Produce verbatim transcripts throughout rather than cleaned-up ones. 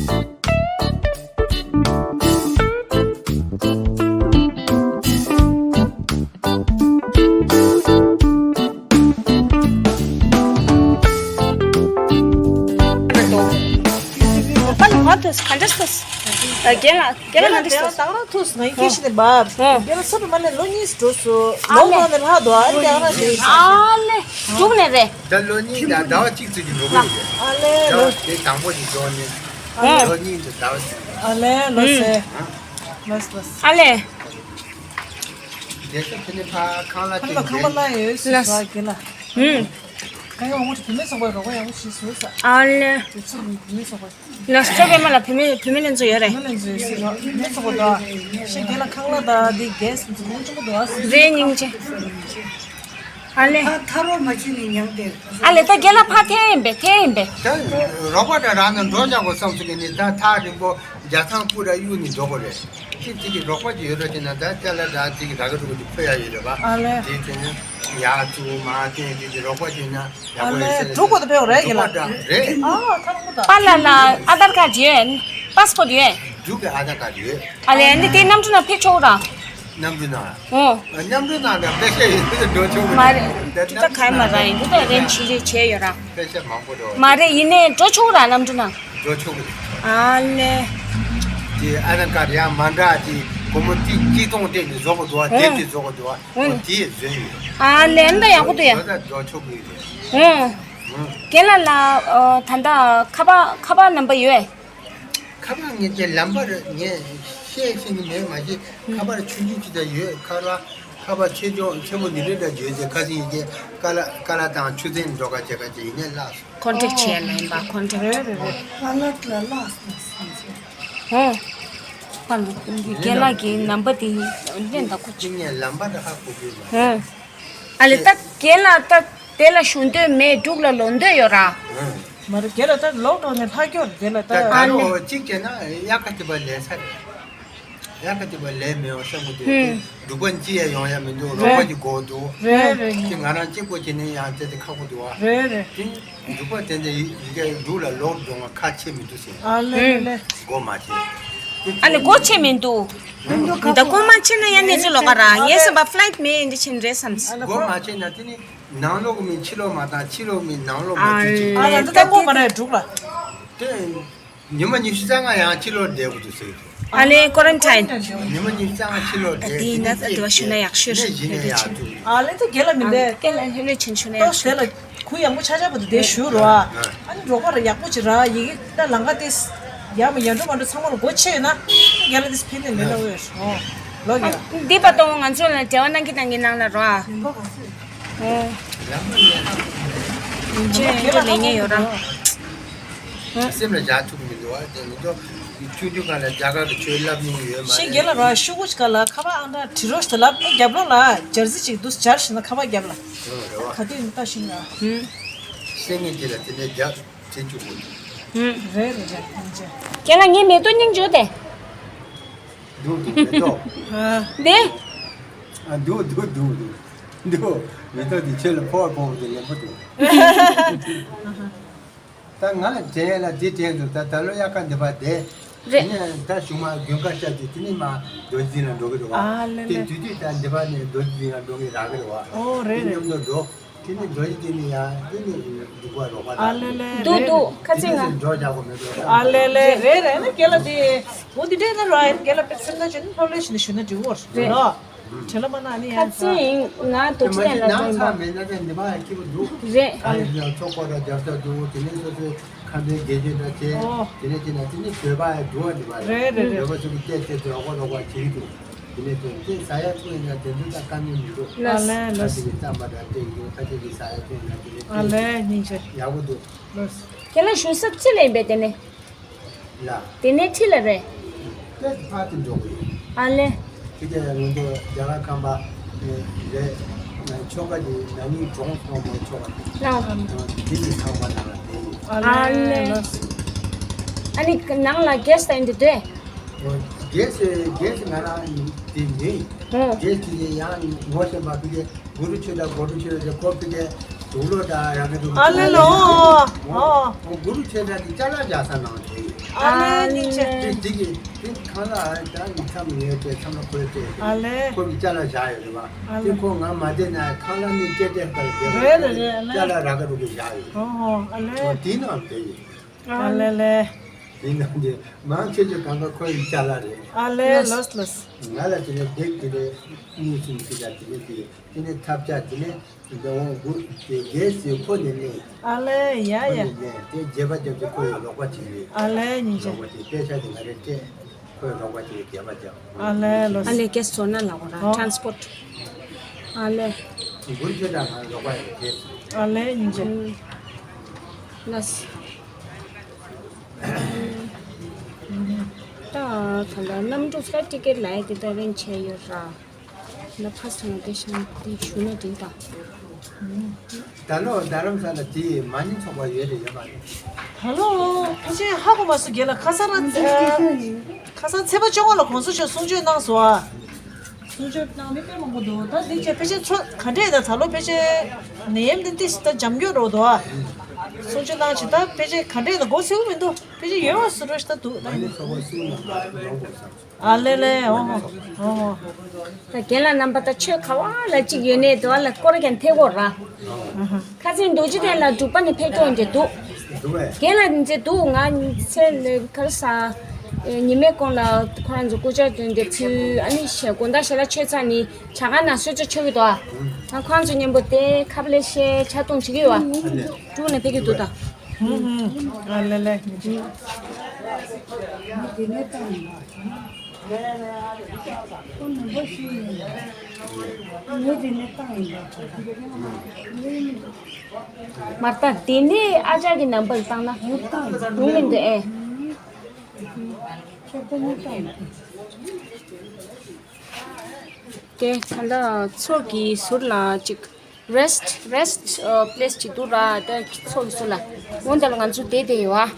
པ་ལ་མ་ཐུག་ག་འདྲ་ཐུག་རྒན་ལགས། རྒན་ལགས་ང་འདྲ་ཐུག་དང་རང་ཐུག་ང་ཡི་ཁྱེད་ཤི་ནས་འབབ། ཨོ། རྒན་ལགས་ས་བོན་མ་ལས་ལོ་གཉིས་འགྲོ་སོང་། ཨ་ལོ་ལེ། མ་ནས་ལྷག་འདུག་ཨ་རི་རྒན་རང་ཞིག་ཨ་ལེ། འབྲུག་ནས་རེད། ད་ལོ་གཉིས་དང་ཟླ་བ་གཅིག་ཙམ་གྱི་འགྲོ་གི་རེད། ཨ་ལེ་ཟླ་ལོ། བ་དེ་དང་པོ་ཞིག་འགྲོ་ནས། ཨོ། ལོ་གཉིས་དང་ཟླ་བ་གཅིག་ཨ་ལེ་ལོ་ཨུམ། སེ། ལོ་སེ་ལོ་སེ། ཨ་ལེ། རྒན་ཤོག་དེ་ནས་ཕ་ཁང་གླ་ཁང་གླ་ཁང་གླ་ཡོད་སུ་ལ་ཟ་རྒན་ལགས། ཨུམ། ཁ་ཡོང་ངོ་བུད་མེད་ཚོགས་པའི་རོགས་པ་ཡག་པོ་ཞིག་བཟོས་ས། ཨ་ལེ། དེ་ཚོ་བུད་མེད་ཚོགས་པ། ལགས་སོ། ཚོགས་པའི་མ་ལ་བུད་མེད་བུད་མེད་ལྷན་ཚོགས་ཡོད་རེད། བུད་མེད་ལྷན་ཚོགས་ཡོད་ས་རོགས་བུད་མེད་ཚོགས་པ་དང་ཤེས་རྒན་ལ་ཁང་གླ་དང་དེ་གས་མང་ཆེན་པོ་འདུག་ཨ། རེད་སྙིང་རྗེ། ཨ་ལེ། ད་ཐ་རོགས་མ་བྱེད་ནས་མྱངས་ཏེ། ཨ་ལེ་ད་རྒན་ལགས་ཕ་འཐེན་ཡིན་པས་འཐེན་ཡིན་པས། ད་རོགས་པ་དང་རང་ནང་འགྲོ་བྱ་དགོས་བསམ་སོང་གི་ནི་ད་ཐག་རིང་པོ་རྒྱ་ཐང་སྤུ་ར་གཡུག་ནས་འགྲོ་དགོས་རེད། ཅི་ཅི་གི་རོགས་པ་ཅིག་ཡོད་ར་ཅེ་ན་ད་ཅ་ལ་འདྲ་ཅི་གི་ར་ག་རུ་གི་ཕོ་ཡ་ཡོད་རེད་པ། ཨ་ལེ། དེ་དེ་ནི་ཡག་ཚུགས་མ་བསྟན་ཅི་གི་རོགས་པ་ཅིག་ན་ཡག་པོ་ཡོད་ས་རེད། འགྲོ་དགོས་ད་ཕེབས་རེད་གི་ལ། འགྲོ་དགོས་རེད། ཨ་ཐ་རང་པོ་ད། པཱ་ལགས་ལ་ཨ་དར་ཀར་ཡོད། པཱ་སི་པོར་ཡོད། འབྲུག་གི་ཨ་དར་ཀར་ཡོད། ཨ་ལེ་འདི་དེ་གནམ་གྲུ་ནང་ཕེབས་ཆོག་ར། གནམ་གྲུ་ནང་། ཨོ། གནམ་གྲུ་ནང་ད་པེ་ཤ་ཡིན་ན་འགྲོ་ཆོག་གི་མ་རེད། རེད། དེ་འདི་ད་ག་མ་ར་ཡིན་འདི་ད་རེན་ཆི་རེ་བྱས་ཡོད་ར། པེ་ཤ་མང་པོ་འགྲོ། མ་རེད་ཡིན་ནའི་འགྲོ་ཆོག་ར་གནམ་གྲུ་ནང་། འགྲོ་ཆོག་གི་རེད། ཨ་ལེ། དེ་ཨ་དར་ཀར་ཡང་མ་འདྲ་དེ་སྒོར་མོ་ཏི་གཅིག་སྟོང་སྟེང་གི་བཟོ་གི་འདུག་བ། དེབ་ཨོ་དེ་བཟོ་གི་འདུག་བ། ཨོ་ཨོ་དེ་བཟོས་ཡོད། ཨ་ལེ་འདི་ཡག་པོ་འདུག་ཡ། འགྲོ་ད་འགྲོ་ཆོག་གི་རེད། ཨོ། ཨོ། རྒན་ལགས་ལ་ཨོ་ད་ལྟ་ཁ་པར་ཁ་པར་ནམ་པར་ཡོད། ཁ་པར་ངས་ཀྱི་ལམ་པར་ངས་བཤད་ཤེས་ཀྱི་མེད་མ་གཞི་ཁ་པར་ཆུང་ཆུང་ཅིག་ད་ཡོད། ཁ་པར་ཁ་པར་ཆེ་ཆུང་ཆེན་མོ་འདི་འདྲ་འདྲ་ཡོད་ཅེས་ཁ་སང་ཡིན་ཀྱི་ཀ་ལ་ཀ་ལ་དང་ཆུ་ཚན་འགྲོ་ཁ་བྱེད་ཁ་བྱེད་ཡིན་ནས་ལགས་སོ། ཁོན་ཊེག་བྱས་ལ་ཡིན་པ་ཁོན་ཊེག་རེད་རེད་རེད། ཨ་ལ་ལ་ལགས་སོ། ཧོ། ཧ་ལོ་རྒན་ལགས་ཀྱི་ནམ་པར་དེ་ལེན་ད་ཁོ་ཅི་ངས་ལམ་པར་ཧ་གོ་གི་མ། ཧོ། ཨ་ལེ་ད་རྒན་ལགས་ད་དེ་ལ་ཞུ་འདོད་མེད། འབྲུག་ལ་ལོག་འདོད་ཡོད་ར། ཧོ། མ་རེད་རྒན་ལགས་ད་ལོག་འགྲོ་ནས་ལྷག་སྐྱོར་རྒན་ལགས་ད། ད་ད་ཨ་ལེ། ལོ་གཅིག་བྱས་ན་དབྱར་ཁ་དེ་པ་ལས་ས་རེད། དབྱར་ཁ་དེ་པ་ལས་མེད་འོ་བསམ་གི་འདུག་ཧུམ། དེ་འབྲུག་པ་གཅིག་ཡ་ཡོང་ཡ་མི་འདུག་རེད། རོགས་པ་གཅིག་དགོས་འདུག་རེད་རེད། དེ་ང་རང་གཅིག་པོ་བྱས་ནས་ཡང་དེ་དེ་ཁག་པོ་འདུག་བ། རེད་རེད། དེ་འབྲུག་པ་དེ་འདྲ་ཡི་ཡི་གེ་འབྲུག་ལ་ལོག་འགྲོ་ང་ཁ་ཕྱེ་མི་འདུག་ཟེར། ཨ་ལེ་ལེ། སྒོ་མ་ཕྱེ། ཨ་ལེ་སྒོ་ཕྱེ་མི་འདུག་ད་སྒོ་མ་ཕྱེ་ན་ཡང་གནས་ཚུལ་ལོགས་ཀ་ར་ངས་བསམ་པ་ཕ་ལའིཊ་མེད་འདི་ཕྱིན་རེད་བསམ། སྒོ་མ་ཕྱེ་ན་དེ་ནི་ནང་ལོགས་མི་ཕྱི་ལོགས་མ་དང་ཕྱི་ལོགས་མི་ནང་ལོགས་མ་ཨ་དུས་ཅི། ཨ་ལེ་འདི་ལྟ་སྒོ་མ་རེད་འབྲུག་ལ། དེ། ཉི་མ་ཉི་ཤུ་རྩ་ལྔ་ཡང་ཕྱི་ལོགས་བསྡད་དགོས་འདུག་ཟེར་གྱི་འདུག་ཨ་ལེ་ཀོ་རན་ཊིན། ཉི་མ་ཉི་ཤུ་རྩ་ལྔ་ཕྱི་ལོགས་བསྡད། དེ་ཡིན་ན་ད་དེ་བ་ཞུ་ན་ཡག་ཤོས་རེད། གཞི་ནས་ཡག་འདུག་ཨ་ལེ་ད་རྒན་ལགས་མི་འདས། རྒན་ལགས་ལྷོད་ལྷོད་ཕྱིན་ཤོག་ན་ཡག་ཤོས། ལྟོས་དེ་ལ་གུ་ཡངས་པོ་ཆག་ཆག་པོ་དེ་བསྡད་ཞུ་རོགས་ཨ། ཨ་ནི་རོགས་པ་ར་ཡག་པོ་ཅིག་ར་ཡི་གེ་ད་ལམ་ཁ་དེ་ཡག་མ་ཡག་འགྲོ་མ་འགྲོ་ཚང་མ་ལ་སྒོ་ཕྱེ་ཡོད་ན་རྒན་ལགས་དེ་ཕན་ནས་མི་ལ་འོས་རོགས་ལོ་རྒན་ལགས། འདི་པ་གཏོང་ང་ཚོ་ལ་འབྲེལ་བ་གནང་གི་གནང་གི་གནང་ལ་རོགས་ཨ། ལམ་ཁ་ཡག་ཅེ་འདི་ལས་ཉེ་ཡོད་ར། སེམས་ལ་བཞག་ཐུབ་མི་འདུག་བ། དེ་མི་འདུག་ཆུང་ཆུང་སྒང་ལ་རྒྱ་གར་གྱི་ཆོས་བསླབ་མྱོང་ཡོད་མ་ཤེས་རྒན་ལ་རེད། ར་ཤོག་གུ་ཅིག་ག་ལ་ཁ་པར་ཨང་གྲངས་བྲིས་རོགས་ཞེས་ལབ་ཨེ་རྒྱབ་ལོགས་ལ་སྦྱར་རྩི་ཅིག་འདུག་སྦྱར་ཞིག་ན་ཁ་པར་རྒྱབ་ལ། ཨོ་རེད་བ། ག་དུས་ནས་ལྟ་ཤིང་ལ། ཧུམ། སེང་ངེ་དེ་ལ་དེ་ནས་རྒྱབ་དེ་བཅུག་དགོས། ཧུམ། རེད་རེད་རེད་ཡིན་ཅེ། རྒན་ལགས་ངའི་མེ་ཏོག་སྙིང་རྗེ་དེ། འདུག་འདུག་མེ་ཏོག་འདི། ཨ་འདུག་འདུག་འདུག་འདུག་འདུག་མེ་ཏོག་འདི་ཁྱོད་ལ་ཕོར་ཕོར་དེ་ལེན་པ་འདུག་ད་ང་ལ་དྲན་ལ་འདི་དྲན་འདུག་ད་ད་ལོ་དབྱར་ཁ་འདི་པ་བསྡད། རེད། དེ་ནས་ད་གཞུག་མ་དགུན་ཁ་ཤར་དུས་དེ་ནས་མ་རྡོ་རྗེ་གདན་ལ་འགྲོ་གི་འདུག་བ། ཨ་ལེ་དེ་ལེ། དུས་དུས་ད་འདི་པ་ནས་རྡོ་རྗེ་གདན་ལ་འགྲོ་གི་རག་གི་རེད་བ། ཨོ་རེད་དེ་རེད། མཉམ་དུ་འགྲོ། དེ་ནས་རྡོ་རྗེ་གདན་ནས་ཡང་དེ་ནས་འདུག་པ་རོགས་པ་ཨ་ལེ་ལེ། འདུག་རེད། འདུག་ཁ་ཚིག་ང་། འགྲོ་བཞག་གོ་མེད་འགྲོ་བཞག་ཨ་ལེ་ལེ་རེད་རེད། ཨ་ནི་རྒན་ལགས་དེ་འོ་དེ་འདྲས་ན་ར་ཨ་ནི་རྒན་ལགས་དཔེ་སེམས་ཐག་ཆོད་ནི་ལྷོད་ལྷོད་བྱས་ནས་ཞུ་ན་འགྲིག་གོ་རེད་རེད། རོ། བྲེལ་བ་མ་གནང་ནི་ཁ་ཡང་ཚ། ཚིག་ང་རྡོ་རྗེ་གདན་ལ་ནང་འགྲོ་ཡིན་ཚ་པ། མེད་ན་དེ་འདི་མ་ཡ་སྐྱིད་པོ་འདུག་རེད། ཨ་ཡི་ཡང་ཚོགས་པ་ར་རྒྱབ་ས་འདུག་དེ་ནས་སོ་སོའི་ཁ་འདོན་དགེ་སྦྱོར་འདྲ་བྱས། ཨོ། དེ་ནས་དེ་ན་དེ་ནས་བོད་པ་ཡ་འགྲོ་བ་འདི་མ་རེད། རེད་རེད་རེད། བོད་པ་ཚོ་གི་བལྟས་བལྟས་ཚོ་རོགས་པ་རོགས་པ་བྱེད་ཀྱི་འདུག་དེ་ནས་དེ་དེ་ཟ་ཡ་འཐུང་ཡ་ན་དེ་འདུག་ད་དཀའ་ངལ་མི་འདུག་ཨ་ལེ་ལོས། ཁ་ཅིག་གི་རྩམ་པ་འདྲ་སྤྲད་ཀྱི་འདུག་ཁ་ཅིག་གི་ཟ་ཡ་འཐུང་ཡ་ན་དེ་ནས་ཨ་ལེ་སྙིང་རྗེ། ཡག་པོ་འདུག་ལོས། དེ་ལ་ཞུ་ས་ཅི་ལེན་པས་དེ་ནས། ལ། དེ་ནས་ཁྲིད་ལ་རེད། དེ་ཕར་དུ་འགྲོ་གི་ཡོད། ཨ་ལེ། དེ་ག་ང་ཚོ་རྒྱ་གར་ཁམས་པ་རེད། ཆོ་ག་དེ་ན་ནིང་གྲོངས་སོང་བའི་ཆོ་ག་དེ། ལ། དེ་ནི་ཚང་མ་ནང་ལ་བསྡད་ཡོད། ཨ་ལེ། ཨ་ནི་ནང་ལ་གེ་སི་དང་འདི་འདྲས། གེ་སི་གེ་སི་ང་རང་དེ་མིན། ཨོ། གེ་སི་དེ་ཡང་ངོ་ཤེས་པ་དེ་གས། གུ་རུ་ཆོས་གྲྭ། གུ་རུ་ཆོས་གྲྭ་ཁོ་ཕི་ཀའི་དུག་ལོག་དང་རང་གི་དུག་ཨ་ལེ་ལོ། ཨོ། ཨོ། གུ་རུ་ཆོས་གྲྭ་དེ་ཅ་ལག་རྒྱག་ས་ནང་དེ་ཡོད། ཨ་ལེ། དེ་གི་དེ་ཁང་གླ་ཨ་ད་ནི་མཚམས་ཡོད་དེ་མཚམས་ལ་ཁོའི་སྤྲད་ཨ་ལས། ཁོ་གི་ཅ་ལག་བཞག་ཡོད་རེད་བ། ཨ་དེ་ལས། ཁོ་ང་མ་བསྡད་ན་ཁང་གླ་ནི་སྤྲད་སྤྲད་ལྟར་རེད་རེད་རེད། ཨ་ལས། ཅ་ལག་རག་ག་རུ་གི་བཞག་ཡོད། ཨོ་ཨ་ལས། ཨོ་དེ་ནང་དེ་ཡིན། ཨ་ལས་ལས། དེ་ནང་དེ་མང་ཆེ་ཆེ་གང་ག་ཁོའི་ཅ་ལག་རེད། ཨ་ལས་ལོས་ལོས། ང་ལ་དེ་ནས་བདེག་དེ་ནས་གཉིས་གསུམ་ཅི་ད་དེ་ནས་དེ་དེ་ནས་ཐབས་ཆག་དེ་ནས། འདི་འོང་དགོས་དེ་རྒྱལ་སྲས་ཁོ་ནས་ནས། ཨ་ལས་ཡ་ཡ། ཁོ་ནས་ནས་དེ་རྗེས་པ་རྒྱབ་ཀྱི་ཁོ་ཡི་རོགས་པ་བྱེད་ཡོད། ཨ་ལས་སྙིང་རྗེ། རོགས་པ་བྱེད་དཔེ་ཆ་དེ་ང་རེ་སྤྲད། ཁོ་ཡི་རོགས་པ་བྱེད་རྒྱས་པ་རྒྱབ། ཨ་ལས་ལོ། ཨ་ལས་ཀེ་སོ་ན་ལ་གོ་ར་ཨོ། ཊ་རན་སི་པོ་ཊི། ཨ་ལས། འགུལ་ཁྱོད་དང་ང་རོགས་པ་ཡོད་དེ། ཨ་ལས་སྙིང་རྗེ། ལགས། ད་ད་ལྟ་གནམ་གྲུ་ཧྥ་ལའི་ཊི་ཀེ་ཊི་ལ་ཡ་དེ་ད་རེན་ཆེ་ཡོད་ར། ན་ཕ་སང་དེ་ཤང་དེ་ཞུ་ན་དེ་དང་། ད་ལོ་རྡ་རམ་ས་ལ་དེ་མ་ཉིན་ཚོགས་པ་ཡོད་རེད་ཡོད་མ་རེད། ད་ལོ་ཕལ་ཆེར་ཧ་གོ་མ་སོང་རྒན་ལགས། ཁ་སང་ར་ཁ་སང་ཚེས་པ་བཅོ་ལྔ་ལ་གོང་ས་མཆོག་གསུང་ཆོས་གནང་སོང་ཨ། གསུང་ཆོས་གནང་མི་དཔེ་མང་པོ་འདུག་ད་འདི་ཆེ་ཕལ་ཆེར་ཚོ་ག་འདྲས་ད་ད་ལོ་ཕལ་ཆེར་ནད་ཡམས་འདི་ཏིས་ད་འཇམ་སྐྱོ་རོ་འདུག་ཨ། གསུང་ཆོས་གནང་ཆེ་ད་ཕལ་ཆེར་ག་འདྲས་ད་མགོ་སེའུ་མི་འདུག་ཕལ་ཆེར་ཡོད་བ་སུ་རོ་ཤི་ད་འདུག་ད་ཡིན། ཨ་ལེ་ལེ། ཨོ་ཧོ། ཨོ་ཧོ། ད་རྒན་ལགས་རྣམ་པ་ད་ཆོས་ག་བ་ལ་གཅིག་ཡོད་ནས་དོ་ལ་སྐོར་རྒྱན་ཐེ་གོ་ར། ཁ་སང་རྡོ་རྗེ་གདན་ལ་འབྲུག་པ་ནས་ཕེབས་ཀྱོག་འདྲ་འདུག་རྒན་ལགས་འདི་འདུག་ང་ཚེ་ནས་གར་ས། ཉི་མའི་གོང་ལ་ཁོ་རང་ཚོ་སྐུ་ཕྱྭ་དོན་ཏེ་ཕུལ་ཨ་ནི་ཞེ་དགོང་དག་ཞལ་ལག་མཆོད་ཚར་ནི་ཇ་ཁང་ནང་གསོལ་ཇ་མཆོད་ཀྱི་འདུག་ཨ། ང་ཁོ་རང་ཚོ་མཉམ་པོ་དེ་ཁ་པ་ལེ་ཤེ་ཇ་འཐུང་བྱེད་ཀྱི་ཡོད་ཨ། འབྲུག་ནས་ཕེབས་ཀྱི་འདུག་ད། ཨ་ལེ་ལེ། མར་ལྟ་དེ་ནས་ཨ་ཅག་གི་ནམ་བར་བཏང་ན་རུང་མི་འདུག་ཨེ། དེ་ད་ལྟ་ཚོགས་ཀྱི་ཟུར་ལ་ཅིག་རེ་སི་ཊི་རེ་སི་ཊི་པི་ལེ་སི་ཅིག་འདུག་ར། དེ་ཚོགས་ཀྱི་ཟུར་ལ་འོན་ཏེ་ལ་ང་ཚོ་བསྡད་བསྡད་ཡོད་ཨ།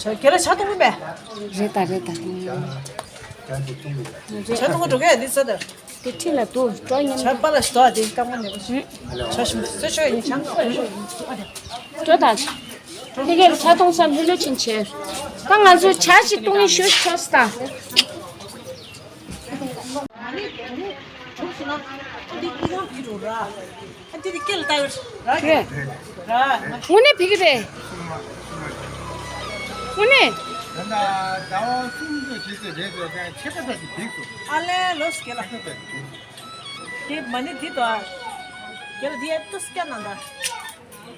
ཁྱེད་རང་ཇ་འཐུང་གི་མེད། རེད་ད་རེད་ད། ཇ་འཐུང་གི་འགྲོ་གི་ཡ་འདི་ཚོ་ད། དེ་ཁྲིད་ལ་འདུག་འགྲོ་ཉན། ཇ་པ་ལ་ཞིག་འདུག་ཨ། དེ་སྐམ་པོ་ནས་ཇ་ཞིམ་སེ་ཆོས་ཡིན་ཆང་། འགྲོ་ད། དེ་གའི་ཇ་འཐུང་ས་ལྷོད་ལྷོད་ཕྱིན་བྱས། ད་ང་ཚོ་ཇ་ཞིག་འཐུང་ཡིན་ཞུ་ཆོག་ས་ད། དངོས་གནས་ཕ་གི་རེད། དངོས་གནས། ད་ཟླ་བ་གསུམ་དུ་ཞིག་ཏུ་རེད་དགོས་ཀྱང་ཁྱད་པར་ཅིག་འགྲིག་སོང་། ཨ་ལས་ལོས་ཀྱི་ལ། ཁྱད་པར་ཅིག་འགྲིག་སོང་། དེ་མ་ནི་དེ་དོ། ཁྱེད་ལ་དེ་ཡ་ཏུ་སྐྱ་ན་ད།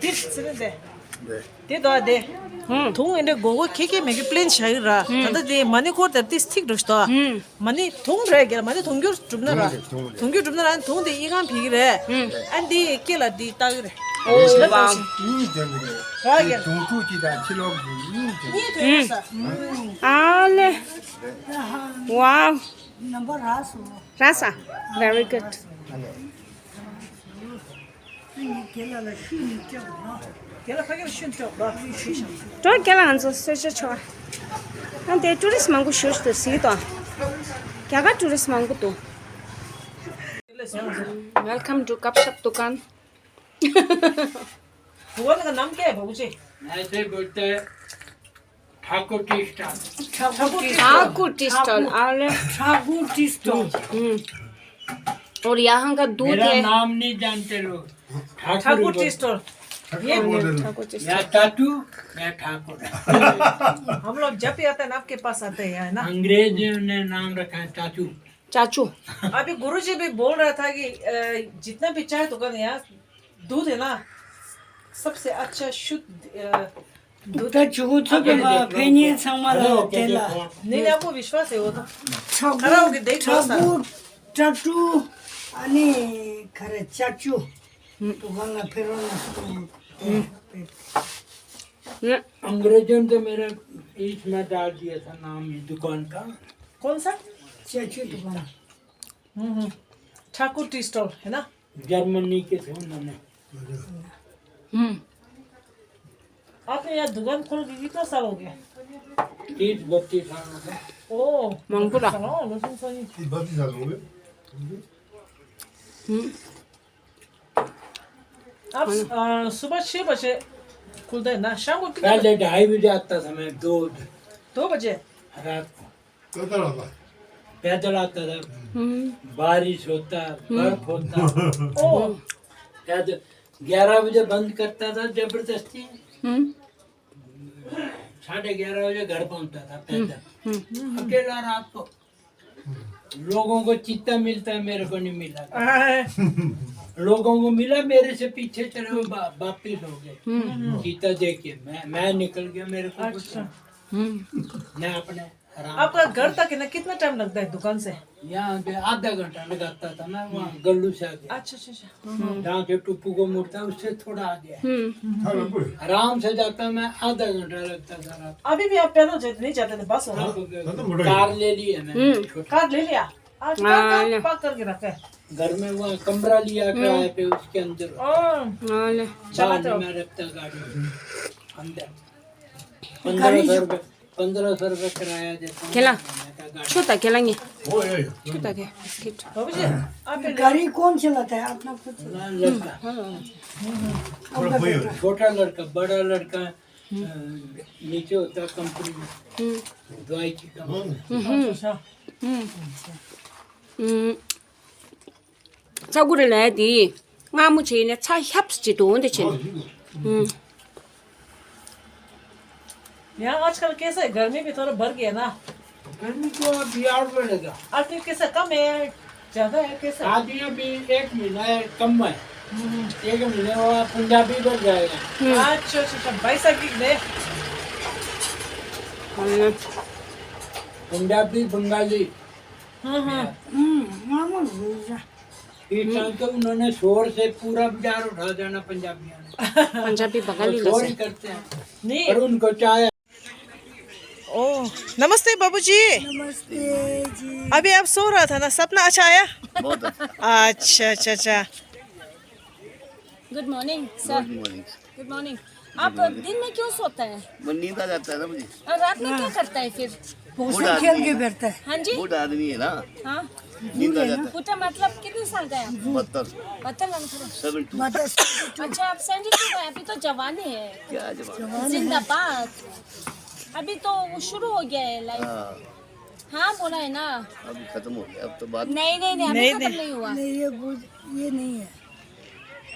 དེ་ཚེ་རིང་དེ། དེ་དོ་དེ། ཧུམ། དུང་ཨེ་འདྲ་གོ་གོ་ཁེ་ཁེ་མེ་གི་པླེན་ཆ་ཡི་ར། ཧུམ། ད་ལྟ་དེ་མ་ནི་ཁོར་དེར་ཏིས་ཐིག་འགྲོ་ཤི་དོ། ཧུམ། མ་ནི་དུང་རེད་གེ་ལ་མ་ནི་དུང་རྒྱུར་གྲུབ་ན་ར། དུང་རྒྱུར་གྲུབ་ན་ར་དུང་དེ་ཨི་ཁང་ཕི་གི་རེད། ཧུམ། ཨ་འདི་ཁེ་ལ་དེ་ལྟ་གི་རེད། ཨོ་ཝའོ། གཉིས་ཐོན་གི་རེད། ར་གེ་ལ། དུང་ཕྲུག་གཅིག་དང་ཕྱི་ལོགས་ཀྱི་གཉིས་ཐོན། གཉིས་ཐོན་ས། ཨ་ལེ། ཝའོ། རྣམ་པ་རག་སོང་། རག་ས། Very good. རྒན་ལགས་ལ་ཤུལ་ནས་སྐྱོབ་རོགས། རྒན་ལགས་ཕ་གིར་ཤུལ་སྐྱོབ་རོགས། ཤུལ་ཤོག་འགྲོ་རྒན་ལགས་ང་ཚོ་གསོལ་ཇ་མཆོད། ཨ་འདི་ཊུ་རི་སི་མང་པོ་ཞུ་ཞུ་དུ་སི་དང་། རྒྱ་གར་ཊུ་རི་སི་མང་པོ་འདུག Welcome to Gupshup Dukan. भगवान का नाम क्या है बाबूजी? ऐसे बोलते हैं, Thakur tea stall. Thakur tea stall. Thakur tea stall, हाँ, ले। Thakur tea stall. हम्म। और यहाँ का दूध मेरा है। नाम नहीं जानते लोग। ठाकुर ठाकुर बोल- टी स्टॉल। ये ठाकुर बोल- ठाकुर टी या स्टॉल। टाटू, या ठाकुर। हम लोग जब भी आते हैं ना, आपके पास आते हैं, है ना? अंग्रेजों ने नाम रखा है टाटू। चाचू। अभी गुरुजी भी बोल रहा था कि, अ, जितना भी चाय दुकान है यहाँ, दूध है ना, सबसे अच्छा शुद्ध, अ, दूध। ད་ཇུ་གུ་ཚོ་པའི་མ་ཕེ་ཉེ་ཚང་མ་ལ་དེ་ལ། नहीं, नहीं, आपको विश्वास है वो तो। खड़ा होके देख लो सर। ཁྲ་གུ་ཁྲ་གུ་ཨ་ནི་ཁ་ར་ཅ་ཅུ། དུ་གང་ལ་ཕེ་རོ་ན་སུ། अंग्रेजों ने तो मेरे इसमें डाल दिया था नाम ये दुकान का। कौन सा? चा चू दुकान। हम्म, हम्म। ठाकुर टी स्टॉल, है ना? जर्मनी के थे उन्होंने। हम्म। आपने यहाँ दुकान खोल के कितना साल हो गया? तीस बत्तीस साल हो गए। ओ, मांगपुरा। साल हो, लहसुन सोनी। तीस बत्तीस साल हो गए। हम्म। आप, अ, सुबह छह बजे खुलता है ना, शाम को कितने बजे? पहले ढाई बजे आता था मैं दूध। दो बजे। रात को। पैदल आता था। पैदल आता था। हम्म। बारिश होता, हम्म। बर्फ होता। ओ। पैदल, ग्यारह बजे बंद करता था जबरदस्ती। हम्म। साढ़े ग्यारह बजे घर पहुंचता था पैदल। हम्म। अकेला रात को। लोगों को चीता मिलता है, मेरे को नहीं मिला। हाँ। लोगों को मिला, मेरे से पीछे चले, वो वा-, वापिस हो गए। हम्म। चीता देख के मैं, मैं निकल गया, मेरे को कुछ अच्छा। हम्म। मैं अपने आराम आपका घर तक है ना, कितना टाइम लगता है दुकान से? यहाँ पे आधा घंटा लगाता था मैं, वहाँ गल्लू से आगे। अच्छा, अच्छा, अच्छा। हम्म। जहाँ से टुप्पू को मुड़ता है, उससे थोड़ा आगे है। हम्म। आराम से जाता मैं, आधा घंटा लगता था रात। अभी भी आप पैदल जाते, नहीं जाते थे, बस होगा? हाँ, कार ले ली है मैंने, हम्म। छोटी। कार ले लिया? आज हाँ, कार ले। पार्क करके रखा है। घर में वो कमरा लिया हम्म। किराए पे, उसके अंदर। हाँ। हाँ, ले। चलाते हो? में रखता गाड़ी अंदर। पंद्रह सौ रुपये, पंद्रह सौ रुपये किराया देता हूँ खेला। मैं तो गाड़ी छुता खेलेंगे। छुता के। बाबूजी, आप गाड़ी कौन चलाता है? अपना खुद चलाता है? लड़का। छोटा लड़का, बड़ा लड़का, अ, नीचे होता है कंपनी में। हम्म। दवाई की कंपनी। हम्म। अच्छा। हम्म। हम्म। ཚ་གུ་རེ་ལ་དེ་སྔ་མོ་བྱས་ནས་ཚ་ཧྱབ་ཅིག་འདུག་འདི་བྱས་ནས། ཨུམ། यहाँ आजकल कैसा है? गर्मी भी थोड़ा बढ़ गया ना? गर्मी तो अभी और बढ़ेगा। आजकल कैसा, कम है, ज्यादा है, कैसा है? अभी, अभी एक महीना है, कम है। हम्म। एक महीने हुआ पंजाबी बढ़ जाएगा। हम्म। अच्छा, अच्छा, अच्छा, बैसाखी में। हम्म। पंजाबी, बंगाली। हाँ, हाँ। हम्म, मामूल हो गया। इस साल तो उन्होंने शोर से पूरा बाजार उठा देना पंजाबियों ने। पंजाबी बंगाली वो शोर ही जैसे। करते हैं। नहीं। पर उनको चाय ओ, नमस्ते बाबूजी। नमस्ते जी। अभी आप सो रहा था ना, सपना अच्छा आया? बहुत अच्छा। अच्छा, अच्छा, अच्छा। Good morning sir. Good morning. Good morning. आप दिन में क्यों सोता है? वो नींद आ जाता है ना मुझे। और रात में क्या करता है फिर? भोसड़ी खेल के बैठता है। हाँ जी। बूढ़ा आदमी है ना। हाँ। नींद आ जाता है। बूढ़ा मतलब कितने साल का है आप? बहत्तर। बहत्तर साल का। Seventy two. बहत्तर। अच्छा, आप सेवेंटी टू का है, अभी तो जवान ही है। क्या जवान? जवान है। जिंदाबाद। अभी तो वो शुरू हो गया है लाइफ। हाँ। हाँ, बोला है ना। अब खत्म हो गया, अब तो बात नहीं, नहीं, नहीं, अभी नहीं, खत्म नहीं। नहीं हुआ। नहीं, ये बोझ, ये नहीं है।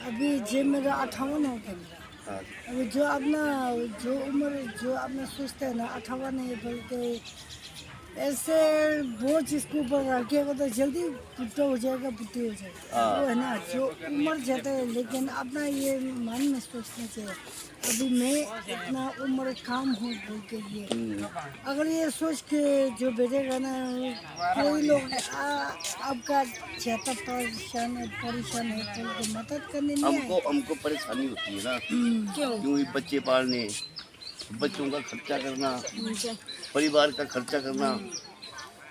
अभी जे मेरा अट्ठावन हो गया मेरा। हाँ। अभी जो अपना, जो उम्र, जो अपना सोचता है ना, अट्ठावन है बोल के, ऐसे बोझ इसके ऊपर रखेगा तो जल्दी बुढ़ा हो जाएगा, बुढ़ी हो जाएगा। हाँ। वो है ना, जो उम्र जाता है, लेकिन अपना ये मन में सोचना चाहिए। अभी मैं इतना उम्र कम हूँ बोल के ये। हम्म। अगर ये सोच के जो बैठेगा ना, कोई लोग, आ, आपका ज्यादा परेशान है, परेशान है बोल के मदद करने नहीं आए। हमको, हमको परेशानी होती है ना। हम्म। क्यों? क्यों ये बच्चे पालने, बच्चों का खर्चा करना, अच्छा। परिवार का खर्चा करना, हम्म।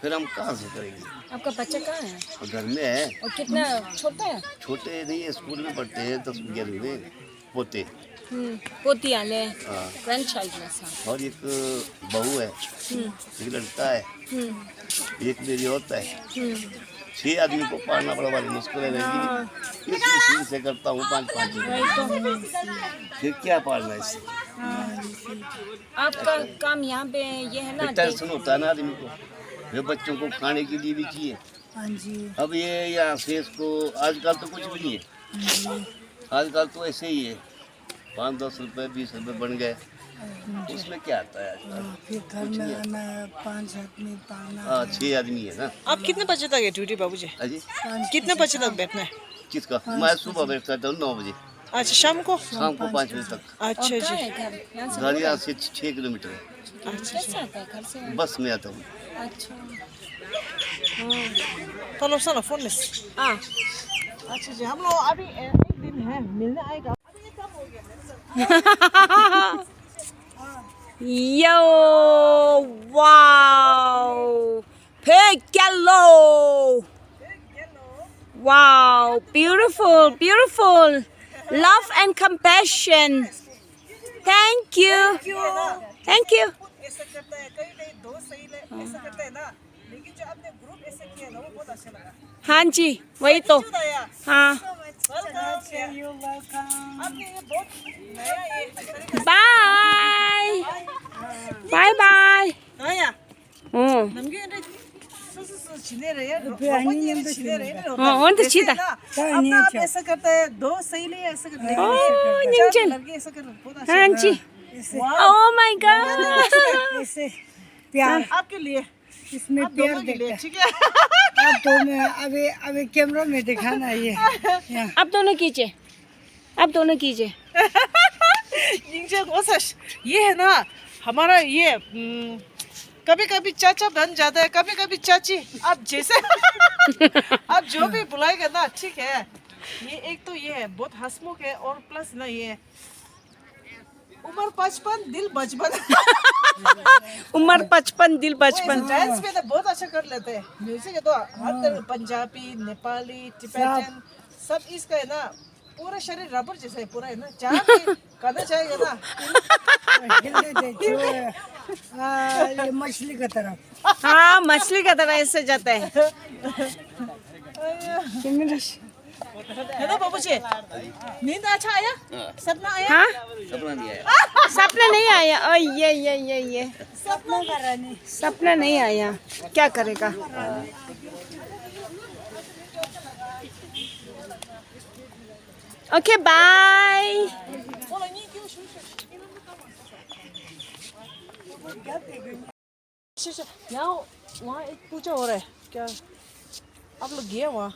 फिर हम कहाँ से करेंगे? आपका बच्चा कहाँ है? वो घर में है। और कितना छोटा है? छोटे नहीं है, स्कूल में पढ़ते हैं, दस ग्यारहवीं में। पोते। हम्म, पोती आले। हाँ। ग्रैंडचाइल्ड में सा। और एक बहू है, हम्म। एक लड़का है, हम्म। एक मेरी औरत है। हम्म। छह आदमी को पालना बड़ा भारी मुश्किल है बहन जी। हाँ। एक मशीन से करता हूँ पाँच पाँच। वही तो। फिर क्या पालना है इससे? हाँ। आपका काम यहाँ पे ये है ना, टेंशन होता है ना आदमी को। फिर बच्चों को खाने के लिए भी चाहिए। हाँ जी। अब ये यहाँ से इसको आजकल तो कुछ भी नहीं है। हाँ जी। आजकल तो ऐसे ही है, पाँच दस रुपए, बीस रुपए बन गए, उसमें क्या आता है आजकल? हाँ, फिर घर कुछ में नहीं है। आना है, पाँच आदमी पालना है। हाँ, छह आदमी है ना। आप कितने बजे तक है ड्यूटी बाबूजी? हाँ जी। पाँच कितने बजे तक बैठना है? किसका? पाँच बजे। मैं सुबह बैठता था नौ बजे। अच्छा, शाम को? शाम को पाँच बजे तक। अच्छा जी। कहाँ है घर? यहाँ से घर दूर यहाँ है? से छः किलोमीटर है। अच्छा, अच्छा। कैसे आता है घर से? बस में आता हूँ। अच्छा। हाँ। Kalau sana phone list. हाँ। अच्छा जी, हम लोग अभी ए-, एक दिन है, मिलने आएगा। अभी ये कम हो गया। Yo, wow. Pig yellow. Wow, beautiful, beautiful. Love and compassion. Thank you. Thank you. ऐसा करता है, कई, कई दोस्त सही ले, ऐसा करता है ना, लेकिन जो आपने ग्रुप ऐसे किया ना, वो बहुत अच्छा लगा। हाँ जी, वही तो। Thank you, दया। हाँ। Welcome। You're welcome। आपने ये बहुत नया ये तरीका से Bye. Bye bye. ནམ་རྒྱུན་འདྲ་སོ་སོ་སོ་བྱེད་ནས་རེད་ཡ། རོགས་པ་གཉིས་ནས་བྱེད་ནས་རེད། ཨོ་འོན་ཏེ་བྱེད་ད། अपना आप ऐसा करता है, दो सहेली ऐसा कर रही है। ཨོ་སྙིང་རྗེ། लड़के ऐसा कर बहुत अच्छा। हाँ जी। Oh my God। ऐसे प्यार। आपके लिए। इसमें आप प्यार दोनों के लिए, देखा। ठीक है। आप दोनों अभी अभी कैमरा में दिखाना ये। आप दोनों कीजिए। आप दोनों कीजिए। निंजा गोसश, ये है ना, हमारा ये, हम्म, कभी कभी चाचा बन जाता है, कभी कभी चाची। आप जैसे, आप जो भी बुलाएगा ना, ठीक है। ये एक तो ये है, बहुत हंसमुख है, और प्लस ना ये उम्र पचपन, दिल बचपन। उम्र पचपन, दिल बचपन। वो डांस में तो बहुत अच्छा कर लेते हैं। म्यूजिक है तो हर तरह, पंजाबी, नेपाली, टिबेटन, सब इसका है ना, पूरा शरीर रबर जैसा है, पूरा है ना, जहाँ भी करना चाहेगा ना। हिल देते, जो, आ, ये मछली का तरह। हाँ, मछली का तरह ऐसे जाता है। है ना बाबूजी? नींद अच्छा आया? सपना आया? हाँ? सपना नहीं आया। सपना नहीं आया। ओ, ये, ये, ये, ये। सपना नहीं आया। क्या करेगा? OK, bye. अच्छा, अच्छा, यहाँ, वहाँ एक पूजा हो रहा है क्या? आप लोग गए वहाँ?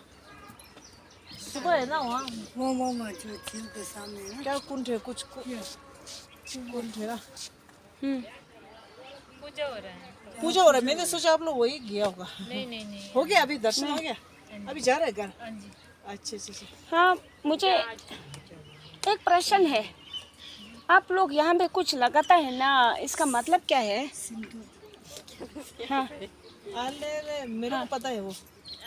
सुबह है ना वहाँ? वो, वो, वो, जो झील के सामने है ना? क्या कुंड है? कुछ कु-, कुंड है ना? हम्म। पूजा हो रहा है। पूजा हो रहा है, मैंने सोचा आप लोग वही गया होगा। नहीं, नहीं, नहीं। हो गया, अभी दर्शन हो गया? हाँ जी। अभी जा रहे हैं घर? हाँ जी। अच्छा, अच्छा, अच्छा। हाँ, मुझे एक प्रश्न है। आप लोग यहाँ पे कुछ लगाता है ना, इसका मतलब क्या है? हाँ। अरे, अरे, मेरे को पता है वो।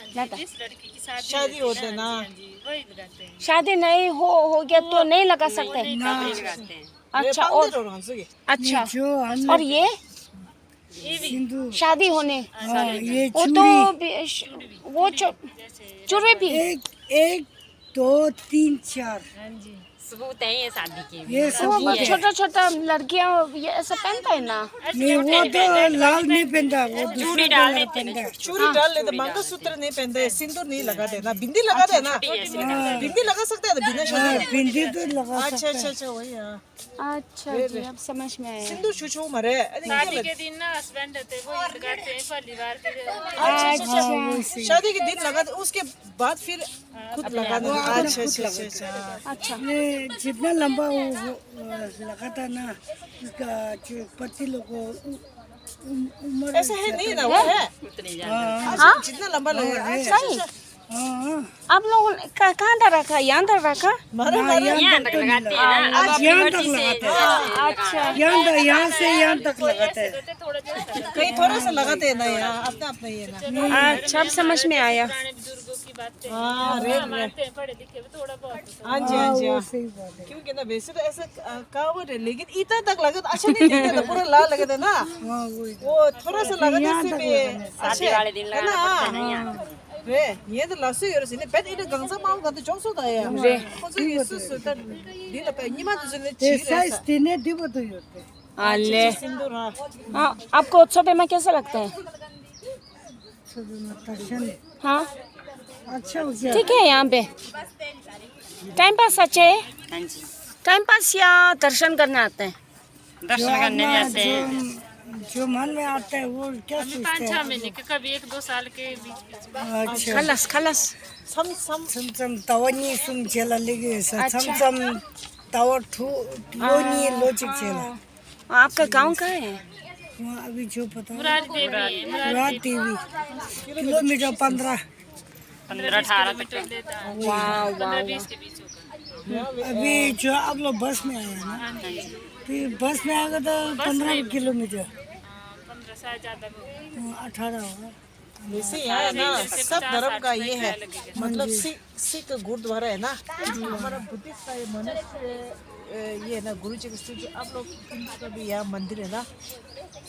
लगाता। जिस लड़की की शादी शादी होता है ना। हाँ जी, हाँ जी, वही लगाते हैं। शादी नहीं हो, हो गया तो नहीं लगा सकते? नहीं, तब नहीं लगाते हैं। अच्छा, और, अच्छा, और ये? ये भी। शादी होने। हाँ, ये वो तो चूड़ी। वो चूड़ी भी। एक, एक, दो, तीन, चार। हाँ जी। सबूत है ये शादी के भी। ये सबूत है। छोटा छोटा लड़कियां ये ऐसा पहनता है ना? नहीं, वो तो लाल नहीं पहनता, वो दूसरा कलर पहनता है। चूड़ी डाल लेते, मंगलसूत्र नहीं पहनते, सिंदूर नहीं लगाते ना, बिंदी लगाते हैं ना। बिंदी लगा सकते हैं ना, बिना शादी। हाँ, बिंदी तो लगा सकते हैं। अच्छा, अच्छा, अच्छा, वही, हाँ। अच्छा जी, अब समझ में आया। सिंदूर छू छू मरे। शादी के दिन ना हस्बैंड रहते, वो लगाते हैं पहली बार। अच्छा, अच्छा, अच्छा। शादी के दिन लगाते, उसके बाद फिर खुद लगाना। अच्छा, अच्छा, अच्छा। ये जितना लंबा वो, वो, अ, लगाता ना, उसका जो पति लोग को उ-, उम-, उम्र ऐसा है नहीं ना, वो है। हाँ, हाँ। जितना लंबा लगेगा। अच्छा, सही। अच्छा। हाँ, हाँ। आप लोग का-, कहाँ तक रखा? यहाँ तक रखा? मारा, मारा। यहाँ तक लगाते हैं ना। आज यहाँ तक लगाते हैं। अच्छा। यहाँ तक, यहाँ से यहाँ तक लगाते हैं। कहीं थोड़ा सा लगाते हैं ना, यहाँ अपना अपना ये ना। अच्छा, अब समझ में आया। हाँ, रेड, रेड। हाँ जी, हाँ जी, हाँ। क्योंकि ना वैसे तो ऐसा, अ, कहावत है, लेकिन इतना तक लगा तो अच्छा नहीं दिखता था, पूरा लाल लगा था ना। वो थोड़ा सा लगा था, इससे भी अच्छा है ना। रे, ये तो लासो योर सिने, पेट इधर गंजा माल का तो चौसो था यार। रे। कौन सा ये सुसु था, दिन पे निमा तो सुने। साइज तीन है, दिबो तो योर। हाँ, ले। सिंदूर, हाँ। हाँ, आपको उत्सव में कैसा लगता है? हाँ। अच्छा हो गया। ठीक है यहाँ पे। टाइम पास अच्छा है? हाँ जी। टाइम पास या दर्शन करने आते हैं? दर्शन करने भी आते हैं। जो, जो मन में आता है, वो क्या सोचते हैं? पाँच छह महीने के, कभी एक दो साल के बीच बीच में। अच्छा। खलास, खलास। सम, सम। सम, सम, तवनी सुम चला लेगे, स-, सम, सम, तव ठू, लोनी, लोचिक चला। आपका गांव कहाँ है? वहाँ अभी जो पता है। मुरार देवी है, मुरार देवी। किलोमीटर पन्द्रह। पन्द्रह अठारह मीटर। वाह, वाह, वाह। अभी जो आप लोग बस में आए हैं ना, तो ये बस में आएगा तो पन्द्रह किलोमीटर। पन्द्रह शायद ज़्यादा भी होगा। हाँ, अठारह होगा। वैसे यहाँ है ना, सब धर्म का ये है। मतलब सिख, सिख गुरुद्वारा है ना, हमारा बुद्धिस्ट का ये मनुष्य, ये है ना, गुरु जी का स्टैचू, आप लोग का भी यहाँ मंदिर है ना,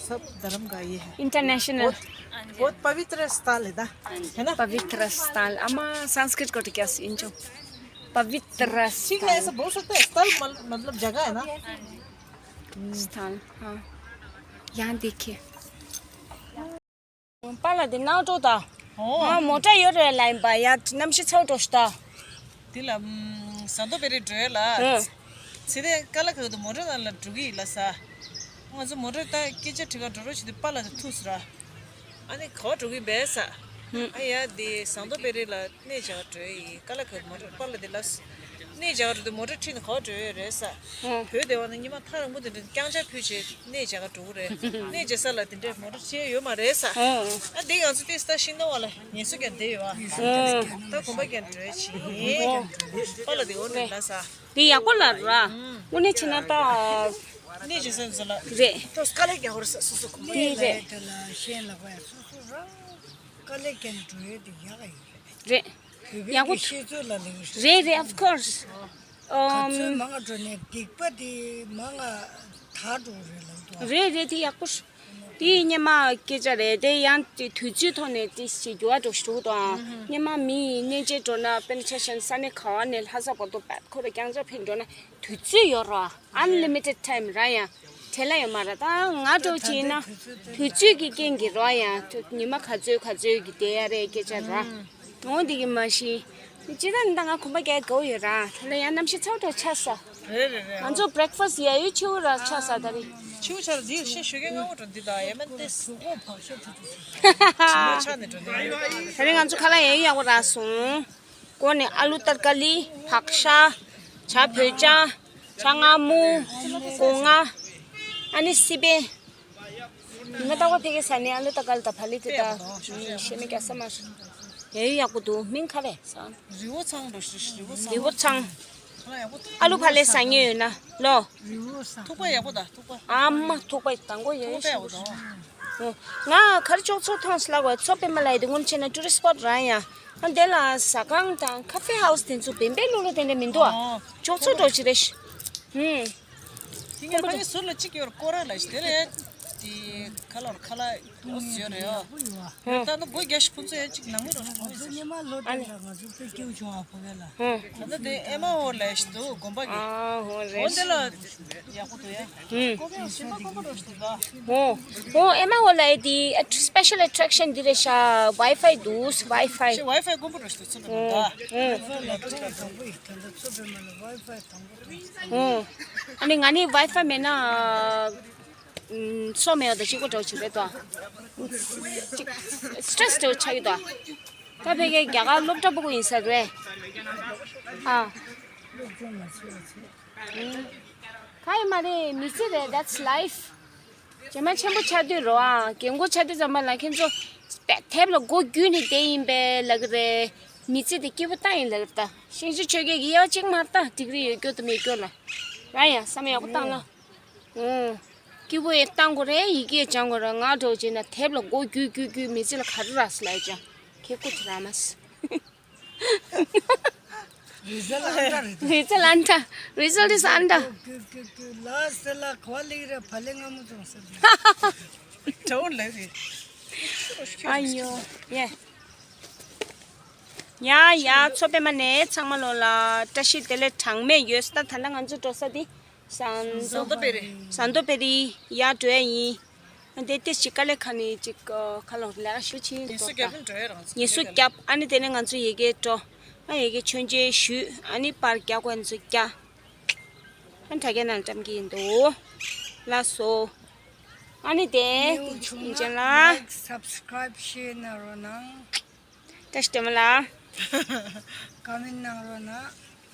सब धर्म का ये है। इंटरनेशनल। बहुत, बहुत पवित्र स्थल है ना, है ना? पवित्र स्थल। अमा संस्कृत को क्या इंचो? पवित्र ठीक है, ऐसा बोल सकते हैं, स्थल मल-, मतलब जगह है ना। स्थल, हाँ। यहाँ देखिए। པཱ་ལགས་དེ་ནང་འགྲོ་ད། ཨོ། ང་མོ་ཊ་ཡོད་རེད་ལ་ཡིན་པ་ཡ་གནམ་གཤིས་ཚ་བོ་འགྲོ་ཤི་ད། དེ་ལ་ཨམ་ཟངས་མདོག་དཔལ་རི་འགྲོ་ཡ་ལ། ཨང་། ཚེ་རིང་ཀ་ལ་ཁ་དུ་མོ་ཊ་ནང་ལ་འགྲོ་གི་ཡིན་ལ་ས། ང་ཚོ་མོ་ཊ་ད་སྐད་ཆ་དྲི་ག་འགྲོ་རོགས་བྱེད་དུས་པཱ་ལགས་དེ་ཐུག་སོང་ར། ཨ་ནི་ག་བ་འགྲོ་གི་ཡིན་པས་ས། ཨ་ཡ་དེ་ཟངས་མདོག་དཔལ་རི་ལ། གནས་མཇལ་ག་འགྲོ་ཡི། ཀ་ལ་ཁ་མོ་ཊ་པཱ་ལགས་དེ་ལ། གནས་མཇལ་ག་འགྲོ་དུས་མོ་ཊ་ཁྲིད་ནས་ག་པར་འགྲོ་ཡོད་རེད་ཟེར། ཧུང་། བོད་སྡེ་བ་ནི་ཉི་མ་ཐག་རིང་པོ་དེ་འདྲ་རྐྱང་ཆ་ཕུད་བྱས་གནས་མཇལ་ག་འགྲོ་གི་རེད། གནས་མཇལ་ས་ལ་དེ་འདྲའི་མོ་ཊ་ཁྲིད་ཡོད་མ་རེད་ཟེར། ཧུང་། ཨ་འདི་ང་ཚོ་ཏིས་ད་ཤིང་སྡོང་བ་ལ་ངལ་གསོ་རྒྱག་བསྡད་ཡོད་ཨ། ཧུང་། ད་དགོན་པ་རྒྱག་འགྲོ་ཡ་ཆེ། པཱ་ལགས་དེ་འོ་འདྲ་ལ་ཟེར། དེ་ཡག་པོ་ལ་ར། དངོས་གནས་བྱས་ན་ད། གནས་མཇལ་ས་ཚོ་ལ། རེད། ཏོ་དཀའ་ལས་རྒྱག་དགོས་རེད་ཟེར་སོ་སོ་གོ་མ་དེ་ཡིན་རེད། ལ་ཤེས་ལ་བ་སོ་སོ་རང་དཀའ་ལས་རྒྱག་འགྲོ་ཡ་དེ་ཡག་ཡོད་རེད། རེད། བོད་ཡག་པོ་པའི་ཤེས་ཚོད་ལ་ལེགས་རེད། རེད་རེད། Of course། ག་ཚོད་ཨམ། མང་ང་འགྲོ་ནས་སྡིག་པ་དེ་མང་ང་དག་འགྲོ་རེད་ལབ་འདུག་རེད་རེད། དེ་ཡག་པོ་རེད། དེ་སྔོན་མ་སྐད་ཆ་རེད། དེ་ཡང་དེ་དུས་ཚོད་ཐོག་ནས་དེ་ཞིག་འགྱུར་བ་འགྲོ་ཞིག་འགྲོ་གི་འདུག་ཨང་། སྔོན་མ་མི་ཡི་གནས་མཇལ་འགྲོ་ན་དཔེར་ན་ཆ་བཞག་ན་ས་གནས་ག་བ་ནས་ལྷ་ས་བར་དུ་བད་ཁོ་ར་རྐྱང་ཆ་ཕེབས་འགྲོ་ན་དུས་ཚོད་ཡོད་རེད། Unlimited time ར་ཡང་། བྲེལ་ལ་ཡོད་མ་རེད། ད་ང་འགྲོ་ཅིག་ཡིན་ན་དུས་ཚོད་ཀྱི་རྐྱེན་གྱིས་རོ། ཡང་ཉི་མ་ག་ཚོད་ག་ཚོད་ཀྱི་བསྡད་ཡ་རེད་སྐད་ཆ་ར། འོ་འདི་གི་མ་གཞི་ཇི་ལྟར་ད་ང་གོམ་པ་རྒྱག་དགོས་ཡོད་ར། ད་ལ་ཡང་གནམ་གཤིས་ཚ་བོ་འདྲ་ཆགས་སོང་། རེད་རེད་རེད། ང་ཚོ་breakfast ཡ་ཡུལ་ཆེ་བོ་ར་ཆགས་སོང་ད་རེད། ཆེ་བོ་ཆགས་རེད། འདི་ཤེས་ཞོད་མཁན་སྔ་བོ་འགྲོ་འདི་དང་ཡ་མན་ཏེ་སུ་གོ་བག་ཤ་ཐུ་ཐུ་ཆེ་བོ་ཆགས་ནས་འགྲོ་འདི། ད་རེས་ང་ཚོ་ཁ་ལག་ཡ་ཡུལ་ཡག་པོ་རག་སོང་། སྒོ་ནས་ཨ་ལུ་ཏར་ཀ་ལི། བག་ཤ། ཇ་བོད་ཇ། ཇ་མངར་མོ། སྒོ་ང་། ཨ་ནི་སི་པན། ང་ཏག་པ་ཕ་གི་ས་ནས་ཨ་ལུ་ཏར་ཀ་ལི་དང་བག་ལེབ་དེ་དག་ཤེས་མེད་ཀྱ་ས་མ་རེད། ཡ་ཡུལ་ཡག་པོ་འདུག་མིང་ག་རེ་ཟེར། རི་བོ་ཚང་འགྲོ་ཤི་རི་བོ་ཚང་། རི་བོ་ཚང་། ཁ་ལག་ཡག་པོ་འདུག་ཨ་ལུ་ཕ་ལེ་ཟ་མཁན་ཡོད་ན་ལོ། རི་བོ་ཚང་། ཐུག་པ་ཡག་པོ་དང་ཐུག་པ། ཨ་མ་ཐུག་པ་དང་པོ་ཡོད། ཐུག་པ་ཡག་པོ་དང་། ང་གར་ཅོག་ཚོ་ཐོངས་ལ་གོ་ཚོ་པེ་མ་ལ་ཡི་དེ་ངོམ་ཆེ་ན་ཊུ་རི་སི་པོཊ་རང་ཡ། ཨ་འདི་ལ་ཟ་ཁང་དང་ཁ་ཕེ་ཧའུ་སི་དེ་ཚོ་བེམ་པེ་ལུ་ལུ་དེ་འདྲ་མི་འདུག་ཨ། ཨོ། ཅོག་ཚོ་འགྲོ་ཅི་རེད། ཧུམ། དེ་ངས་ཕ་གི་ཟུར་ལ་གཅིག་ཡོད་ར་སྐོར་ར་ལ་ཞིག་དེ་ལ་ཡ། དེ་ཁ་ལོར་ཁ་ལག་ཨོ་སི་ཡོད་རེད་ཨ། ད་ནི་སྒོ་རྒྱག་ཤི་ཁོང་ཚོ་ཡ་གཅིག་ནང་མི་རོ་ཁོང་ཚོ་ཉི་མ་ལོ་དེ་ལ་ང་ཚོ་ཚེ་སྐྱིད་བྱུང་ཨ་ཕ་གི་ལ། ད་ནི་དེ་ཨེ་མ་ཧོ་ལ་ཞིག་འདུག་དགོན་པ་གི། ཨ་ཧོ་རེད། འོ་དེ་ལ། ཡག་པོ་འདུག་ཡ། ཧུམ། ཀོ་ཀེ་ཞིམ་པ་ཀོ་ཀེ་རོ་ཞིམ་པ། ཧོ། ཧོ་ཨེ་མ་ཧོ་ལ་ཨེ་དེ་special attraction འདི་རེད་ཤག Wi-Fi འདུག Wi-Fi། ཤི་Wi-Fi དཀོན་པོ་རོ་ཞིམ་འདུག་ཚོད་འདུག་ཧོ། ད། ཧོ། Wi-Fi ལ་ཐོག་དང་པོ་ཡིན། ད་ལྟ་ཚོད་པའི་མ་ལ་Wi-Fi དང་པོ་རེད། ཧོ། ཨ་ནི་ང་ནི་Wi-Fi མེད་ན་སོ་མེད་ཡོད་ད་ཅིག་པོ་འདྲ་བོ་ཅིག་རེད་དོ། ཅིག་stress འདྲ་བོ་ཆགས་ཀྱི་དོ། ད་ཕ་གིའི་རྒྱ་གར་སློབ་གྲྭ་ཕྲུ་གུ་ཡིན་ས་རེད། ཨ། ག་ཡི་མ་རེད། མི་ཚེ་རེད། That's life། རྗེས་མ་ཆེན་པོ་ཆགས་དུས་རོ་ཨ། རྒན་གོག་ཆགས་དུས་ཙམ་པ་ལ་ཁྱེད་ཚོ་དེབ་ལ་མགོ་བརྒྱུས་ནས་བསྡད་ཡིན་པས་ལབ་ཀྱི་རེད། མི་ཚེ་དེ་སྐྱིད་པོ་བཏང་ཡིན་ལབ་ཀྱི་རེད་ད། ཤིང་ཆུ་ཆོས་རྒྱལ་གྱི་དབྱེ་བ་གཅིག་མ་རེད་ད། ཌིག་རི་ཡོད་རྒྱུ་དང་མེད་རྒྱུ་ལ། རང་ཡང་བསམ་ཡག་པོ་བཏང་ན། ཨོ། སྐྱིད་པོ་ཡང་བཏང་དགོས་རེད། ཡི་གེ་སྦྱང་དགོས་རེད། ང་འདྲ་བོ་བྱས་ན་དེབ་ལ་མགོ་བརྒྱུས་བརྒྱུས་བརྒྱུས་མི་ཚེ་ལ་ག་རེ་རག་སོང་ལབ་ཡ་ཅང་ཁྱེད་སྐུ་ཚེ་ར་མ་སི། རི་ཛལ་ཨན་ཏྲ་རེད། རི་ཛལ་ཨན་ཏྲ། Result is under། ལ་སེ་ལ་ག་བ་ལེགས་རེད། བ་ལེ་ང་མོ་ཙོང་སེ་འདྲ་བོ་ལེགས་རེད། ཨ་ཡོ། ཡེ། ཡ་ཡ་ཚོ་པད་མ་ནས་ཚང་མ་ལོ་ལ་བཀྲ་ཤིས་བདེ་ལེགས་གྲངས་མེད་ཡོད་ས། ད་ད་ལྟ་ང་ཚོ་འགྲོ་ས་དེ་ཟངས་མདོག་དཔལ་རི། ཟངས་མདོག་དཔལ་རི་ཡར་འགྲོ་ཡ་ཡིན། ཨ་འདི་ཏིས་ཅིག་དཀའ་ལས་ཁག་ནས་ཅིག་ཁ་ལོ་ལས་ཀ་ཞུ་ཕྱིན་ངལ་གསོ་རྒྱབ་ནས་འགྲོ་ཡ་རང་ཚོ་ངལ་གསོ་རྒྱབ། ཨ་ནི་དེ་ནས་ང་ཚོ་ཡ་གིར་འགྲོ། ཨ་ཡ་གིར་མཆོད་མཇལ་ཞུས། ཨ་ནི་པར་རྒྱག་དགོས་ཚོ་རྒྱག་ཨ་ནི་དྲ་རྒྱ་ནང་བཀྲམ་གྱི་ཡིན་འདུག་ལགས་སོ། ཨ་ནི་དེ་ཉེའུ་ཆུང་ཡིན་ན་ཅན་ལ། Like, subscribe, share གནང་རོགས་གནང་། བཀྲ་ཤིས་བདེ་མོ་ལགས། ཀ་མེན་གནང་རོགས་གནང་།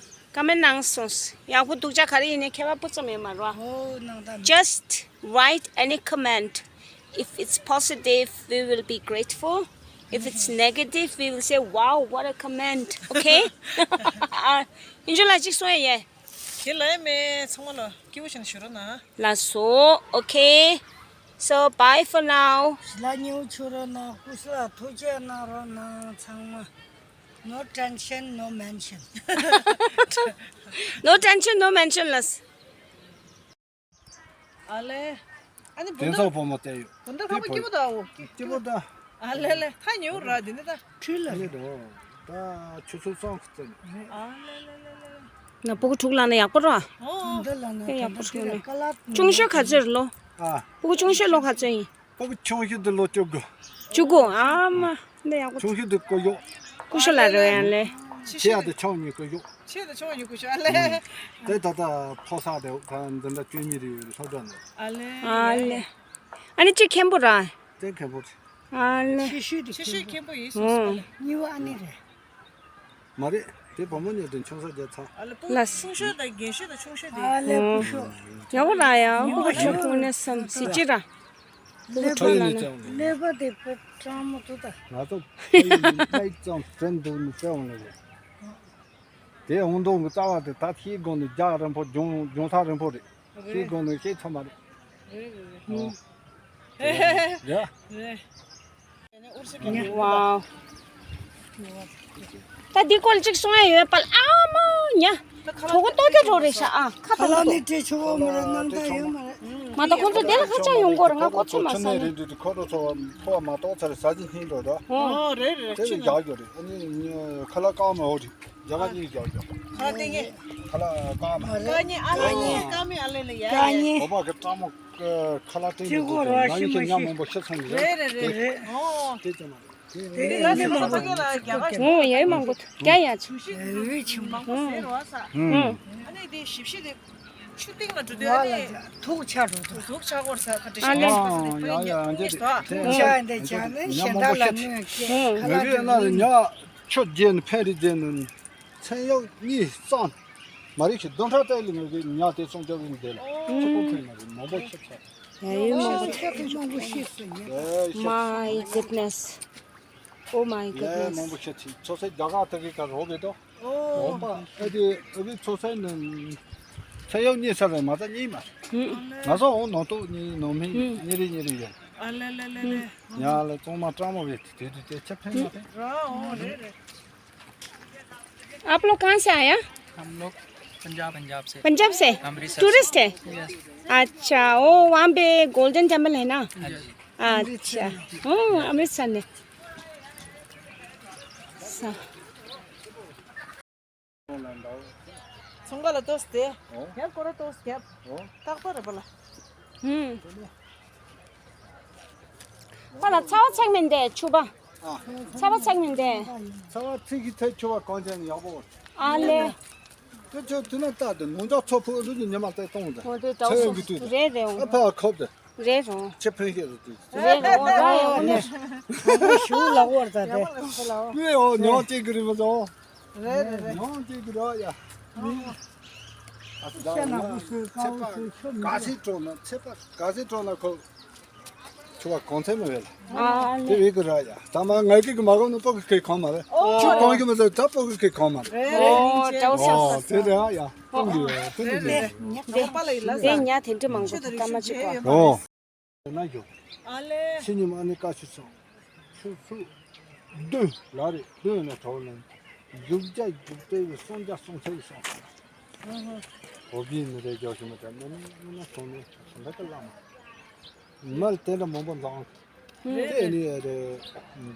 ཀ་མེན་གནང་སོང་། ཡག་པོ་སྡུག་ཅག་ག་རེ་ཡིན་ནའི་ཁྱད་པར་སྤུ་ཙམ་ཡོད་མ་རེད་བ། ཨོ་གནང་ད། Just write any comment. If it's positive, we will be grateful. If it's negative, we will say, "Wow, what a comment." Okay? ཨ། ཡིན་ཆོག་ལ་གཅིག་གསུང་ཡ་ཡེ། དེ་ལ་ཡ་མེད། ཚང་མ་ལ་སྐྱིད་པོ་བྱས་ནས་བཞུགས་རོགས་གནང་། ལགས་སོ། Okay. So, bye for now. ལ་ཉེའུ་ཆུང་རོགས་གནང་། སྐུ་གཟུགས་ལ་ཐུགས་རྗེ་གནང་རོགས་གནང་ཚང་མ། No tension, no mention. No tension, no mention ལགས། ཨ་ལེ། ཨ་ནི་བུ་དེ་མདའ། ཚོ་བུ་མོ་བལྟས་ཡོད། བུ་མདའ་ཁ་པོ་སྐྱིད་པོ་འདུག་ཨོ། སྐྱིད་པོ་འདུག་ཨ་ལེ་ལེ། ཐག་ཉེ་བོ་ར་དེ་ནི་ད། ཁྲིད་ལ་ཡོད་འགྲོ། ད་ཆུ་ཚོད་གསུམ་གི་ཚོད་ནས། ཨ་ལེ་ལེ་ལེ་ལེ། ན་སྤུ་གུ་དྲུག་ལ་ན་ཡག་པོ་ར། ཨོ། འདི་ལ་ན་ཨེ་ཡག་པོ་ད་དྲུག་ལ། ཀ་ལ་ཆུང་ཤོས་ག་ཚོད་རེད་ལོ། ཨ། སྤུ་གུ་ཆུང་ཤོས་ལོ་ག་ཚོད་ཡིན། སྤུ་གུ་ཆུང་ཤོས་དེ་ལོ་བཅུ་དགུ། བཅུ་དགུ། ཨ་མ། འདི་ཡག་པོ། ཆུང་ཤོས་དེ་སྐུ་ཞབས། སྐུ་ཞབས་ལ་རོལ་ཡང་ལེ། ཆེ་ཤོས་དེ་ཆུང་ཉུང་སྐུ་ཞབས། ཆེ་དེ་ཆུང་ཉུང་སྐུ་ཞབས་ལེ། དེ་ད་ལྟ་ཕོ་གསར་དེ་ད་འཛིན་གྲྭ་བཅུ་གཉིས་རེད་ཡོད་སློབ་གྲྭ་ནས། ཨ་ལེ། ཨ་ལེ། ཨ་ནི་གཅིག་མཁན་པོ་ར། དེ་མཁན་པོ་རེད། ཨ་ལེ། ཆེ་ཤོས་དེ་ཆེ་ཤོས་མཁན་པོ་ཡིན་ཟེར་ཨ་ལེ། གཉིས་པ་ཨ་ནི་རེད། མ་རེད། དེ་བུ་མོ་གཉིས་དེ་ཆུང་ས་རྒྱ་ཚ། ཨ་ལེ། སྤུ་ལགས། ཆུང་ཤོས་དང་རྒན་ཤོས་དང་ཆུང་ཤོས་དེ། ཨ་ལེ། སྤུ་ཤོས། ཡག་པོ་ར་ཡ། སྤུ་གུ་ཆུང་ཀུན་ནས་བསམ་སྲིད་ཅི་ར། སླེ་པ་ནས་ཀླད་པ་དེ་པོ་སྐྲག་མོ་འདུག་ད། ང་ཚོ་ཕ་ཡུལ་ནས་ལྷག་ཙམ་དྲན་འདུག་ནི་ཟེར་འོང་ལེ་རེད། དེ་འོང་དོ་གི་རྩ་བ་དེ་ད་ཤེལ་སྒོ་ནས་རྒྱག་རིང་པོ་རྒྱུང་རྒྱུང་ཐག་རིང་པོ་རེད། ཤེལ་སྒོ་ནས་ཤེལ་ཚང་མ་རེད། རེད་རེད་རེད། ཨོ། རེད། རེད། ཝའོ། ད་འདི་སྐོར་ཅིག་གསུང་ཡ་ཡོད་པ་ལ། ཨ་མ་ཉ། གྲོད་ཁོག་ལྟོགས་ཀྱི་འགྲོ་རེད་ཤག་ཨ་ཁ་ཁ་ལག་ནི་སྤྲད་ཆོག་གོ་མ་རེད། སྣང་དག་ཡོད་མ་རེད། མ་ད་ཁོང་ཚོ་དེ་ལ་ཁ་ཆག་ཡོང་གོ་རེད། ང་ཁོ་ཚོ་མ་ཟ་ནས། ཁོ་ཚོ་ཕོ་བ་མ་གཏོགས་ཚར་ཟ་གི་ཧིན་འགྲོ་ར། ཨོ་རེད་རེད། དེ་ནི་རྒྱག་རྒྱུ་རེད། ཨ་ནི་ཁ་ལག་བཀག་མ་འོ་རེད། རྒྱ་གར་གཉིས་རྒྱག་རྒྱུ། ཁ་ལག་སྟེང་ངེ། ཁ་ལག་བཀག་མ། བཀག་ཉེ་ཨ་ལེ་ཉེ་བཀག་མེད་ཨ་ལེ་ལེ་ཡ་ཡ་ཡ། བོད་པ་གི་སྤྲང་མོ་ཁ་ལག་སྟེང་དུ་ལ་ཡིན་ཤེས་ཉ་མང་པོ་ཤི་སོང་རེད། རེད་རེད་རེད་རེད། ཨོ། དེ་ཙམ་མ་རེད། དེ་ལ་ནི་མང་པོ་འདུག་རྒྱ་གར། ཨོ་ཡ་ཡ་མང་པོ་འདུག་རྒྱ་ཡ་ཆུ། ཡུལ་ཆུ་མང་པོ་ཟེར་བ་ས། ཨ་ནི་དེ་ཞིབ་ཞིབ་དེ་ཆུ་སྟེང་ལ་འགྲོ་དུས་ཨ་ནི་ཐུག་ཆག་འགྲོ་འདུག་ཐུག་ཆག་གོ་ས་ཁ་བྲིས་ཤིག་ཨ་ལེ། ཡ་ཡ་འདི་ཐུག་ཆག་འདི་ཆག་ནི་ཉ་མང་པོ་ཤི། ཁ་ལག་ངའི་ན་ཉ་ཆུ་རྒྱས་ནི་ཕན་རི་རྒྱས་ནི། མཚན་ཡོག་གཉིས་གཙང་། མ་རིག་ཤི་བདུན་ཕྲག་ཏའི་ལི་ངོས་ཀྱི་ཉ་དེ་སྲུང་སྐྱོབ་ཡིན་དེ་ལ་ཆུ་ཁོ་ཁོས་མ་རེད། མང་པོ་ཤི་ཚར། ཡ་ཡོད་མང་པོ་ཤི། ཡ་ཤི། My goodness. Oh my goodness. མང་པོ་ཤི་ཚར། ཚོ་སའི་རྒྱ་གར་དེ་གི་ཀ་རོ་གི་དོ། འོ་པ་ཨ་དེ་ཨ་གི་ཚོ་སའི་ནི་མཚན་ཡོག་གཉིས་ཚར་རེད། མ་ད་གཉིས་མ་རེད། ང་ཚོ་འོ་ནང་ཏོག་གཉིས་ནང་མི་གཉིས་རེ་གཉིས་རེ་ཡོད། ཨ་ལེ་ལེ་ལེ་ལེ། ཉ་ལ་གཙང་མ་སྤྲང་མོ་བས་དེ་དུས་དེ་ཆ་ཕན་མ་ཕན། ར་འོ་རེད་རེད། आप लोग कहाँ से आया? हम लोग पंजाब। पंजाब से। पंजाब से? अमृतसर से। टूरिस्ट है? यस। अच्छा, वो वहाँ पे गोल्डन टेम्पल है ना? हाँ जी। अच्छा। हाँ, अमृतसर ने। सा। ཚོང་ཁ་ལ་ཏོག་སྟེ། ཨོ། རྒྱབ་སྐོར་ར་ཏོག་རྒྱབ། ཨོ། རྟག་པར་རེད་པ་ལ། ཧུམ། ཁོ་ལ་ཚ་བ་ཚེགས་མིན་དེ་ཆུ་བ། ཨ། ཚ་བ་ཚེགས་མིན་དེ། ཚ་བ་ཚིག་གི་ཚེ་ཆུ་བ་གང་ཅན་ཡག་པོ། ཨ་ལེ། དེ་ཆུ་དུས་ན་ལྟ་དེ་ནོར་འཇག་ཚོ་ཕུག་ལུག་གི་ཉི་མ་ལྟ་གཏོང་དེ། འོ་དེ་ཚ་བའི་གི་དུས་དེ། རེད་རེད། ཨ་ཕ་ཁོབ་དེ། རེད་རོ། ཆེ་ཕན་ཤེས་རེད་དེ། རེད་རོ་ར་ཡོང་ནས། ཞུ་ལ་བར་ད་དེ། ངས་ཨོ་ཉོ་ཅིག་གི་རིམ་པ་ཚོ། རེད་རེད་རེད། ཡང་ཅིག་གི་རོ་ཡ། ཨ་ཙི་ད་ང་ཚེ་པ་ག་སི་སྤྲོ་ན་ཚེ་པ་ག་སི་སྤྲོ་ན་ཁོ་ཆུ་བ་གང་ཚེ་མི་བས་ལ། ཨ་དེ་བས་གི་ར་ཡ། ད་མ་ངའི་གི་མ་གོ་ནི་པོ་གི་གི་གང་མ་རེད། ཆུ་གང་གི་མ་ཟེར་ད་པོ་གི་གི་གང་མ་རེད། ཨོ་ཀྲའོ་ཤ་ཨོ་དེ་རེད་ཡ། ཀོང་གི་ཡ་དེ་ནི་རེད། དེ་ཉ་དེ་འདྲ་མང་པོ་ད་ཀ་མ་ཅིག་གོ། ཨོ། ན་ཞོག་ཨ་ལེ། ཕྱི་ཉིན་ཨ་ནི་བཀའ་ཆུ་སོང་། ཆུ་ཚོད་བདུན་ལ་རེད། བདུན་ནས་གྲོགས་ལ་རྒྱུག་རྒྱ་རྒྱུག་སྤྲད་ཡོད། སོང་རྒྱ་སོང་ཚེ་ཡོད་སོང་སོང་། འོ་བི་ནི་རེད་རྒྱག་ཤི་མ་ཐལ་མ་མི་མི་ན་སོང་ནས་སོང་ད་ཀ་ལ་མ་མལ་དེ་འདྲ་མང་པོ་འཛོང་། དེ་ནི་ཨེ་རེད་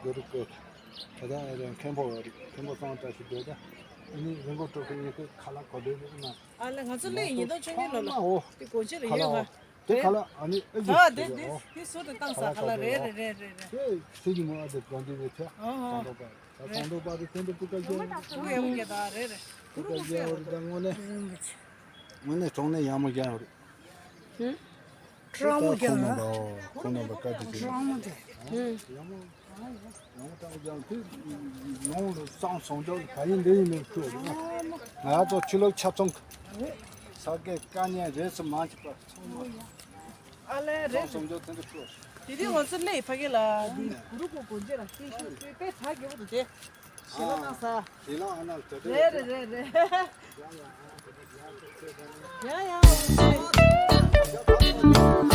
གོ་རུ་ཀོ། ད་ད་ཨེ་རེད་མཁན་པོ་རེད། མཁན་པོ་སོང་ད་ཤི་བསྡད་ད་ཨ་ནི་རིན་གོང་སྤྲོད་ཀི་ཡིན་ཀི་ཁ་ལག་གོ་བསྡད་ནི་ཨ་ན། ཨ་ལེ་ང་ཚོ་སླེབས་ཉིས་སྟོང་བཅུ་གཉིས་ལོ་ལ། ཨོ། དེ་སྒོ་འབྱེད་རེ་ཡོད་ང་། དེ་ཁ་ལག་ཨ་ནི་ཨེ་ཨ་དེ་ཡོད་དེ་ཨོ། དེ་ཟུར་དུ་བཏང་ས་ཁ་ལག་རེད་རེད་རེད་རེད་རེད། དེ་སྲིད་ཀྱི་མོ་ཨ་དེ་དགོན་སྡེ་རེད་ཚེ། ཨོ་ཨོ། ཚོང་དོག་པ་ད་ཚོང་དོག་པ་དེ་དེ་འདྲ་སྤུ་ཀ་ཅན། ཨོ་ཡ་ཨོ་ཡ་ད་རེད་རེད། སྤུ་ཀ་ཅན་འོ་རེད། ད་དངོས་གནས་དངོས་གནས་གྲོང་གནས་ཡག་མོ་རྒྱག་ཡོད་རེད། ཁོང་རྣམ་པ་ཁོང་རྣམ་པ་བཀའ་དྲིན་ཆེ། ཡག་མོ་ཡག་མོ་ཡག་མོ་ཏང་ཡང་དེ་ནང་ལ་གཙང་བཟང་ཕྱོགས་ལ་བ་ཡིན་འདི་ཡིན་མིན་ཁུལ་ང་ཚོ་ཆུ་ལོག་ཆ་ཚང་ས་དགེ་བཀའ་ཉན་རེས་སུ་མ་བྱེད་པར་ཚང་མ་ཨ་ལེ་རེད། གཙང་བཟང་ཕྱོགས་དེ་འདྲ་ཁུལ། དེ་དུས་ང་ཚོ་སླེབས་ཕ་གི་ལ་འདི་གུ་རུ་གུ་དགོན་རྗེས་ལ་སྐྱེས་ཤིང་སྤྲོས་པས་གྲ་རྒྱས་པོ་འདུག་སྟེ། ཞེ་ལ་གནང་ས། ཞེ་ལ་ཨ་ན་དེ་དེ་རེད་རེད་རེད་རེད། ཡ་ཡ།